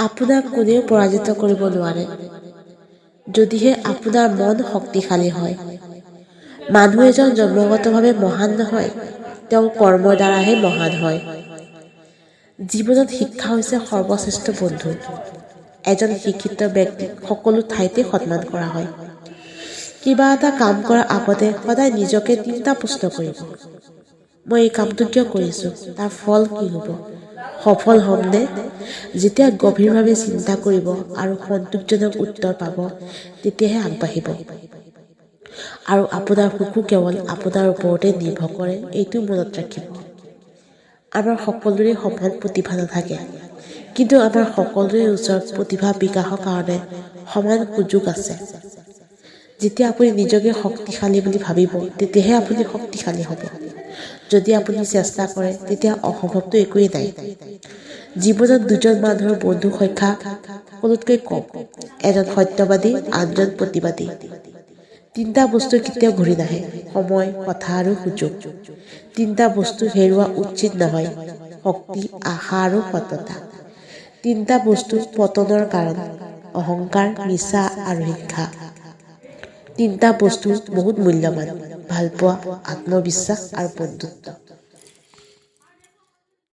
আপোনাক কোনেও পৰাজিত কৰিব নোৱাৰে, যদিহে আপোনাৰ মন শক্তিশালী হয়। মানুহ এজন জন্মগতভাৱে মহান নহয়, তেওঁ কৰ্মৰ দ্বাৰাহে মহান হয়। জীৱনত শিক্ষা হৈছে সৰ্বশ্ৰেষ্ঠ বন্ধু। এজন শিক্ষিত ব্যক্তিক সকলো ঠাইতে সন্মান কৰা হয়। কিবা এটা কাম কৰাৰ আগতে সদায় নিজকে তিনিটা প্ৰশ্ন কৰিব। মই এই কামটো কিয় কৰিছোঁ? তাৰ ফল কি হ'ব? সফল হ'মনে? যেতিয়া গভীৰভাৱে চিন্তা কৰিব আৰু সন্তোষজনক উত্তৰ পাব, তেতিয়াহে আগবাঢ়িব। আৰু আপোনাৰ সুখো কেৱল আপোনাৰ ওপৰতে নিৰ্ভৰ কৰে, এইটো মনত ৰাখিব। আমাৰ সকলোৰে সমান প্ৰতিভা নাথাকে, কিন্তু আমাৰ সকলোৰে ওচৰত প্ৰতিভা বিকাশৰ কাৰণে সমান সুযোগ আছে। যেতিয়া আপুনি নিজকে শক্তিশালী বুলি ভাবিব, তেতিয়াহে আপুনি শক্তিশালী হ'ব। যদি আপুনি চেষ্টা কৰে, তেতিয়া অসম্ভৱটো একোৱেই নাই। জীৱনত দুজন মানুহৰ বন্ধুৰ সংখ্যা সকলোতকৈ কম, এজন সত্যবাদী, আনজন প্ৰতিবাদী। তিনিটা বস্তু কেতিয়াও ঘূৰি নাহে, সময়, কথা আৰু সুযোগ। তিনিটা বস্তু হেৰুওৱা উচিত নহয়, শক্তি, আশা আৰু সততা। তিনিটা বস্তু পতনৰ কাৰণ, অহংকাৰ, মিছা আৰু হিংসা। তিনিটা বস্তু বহুত মূল্যৱান, ভালপোৱা, আত্মবিশ্বাস আৰু বন্ধুত্ব।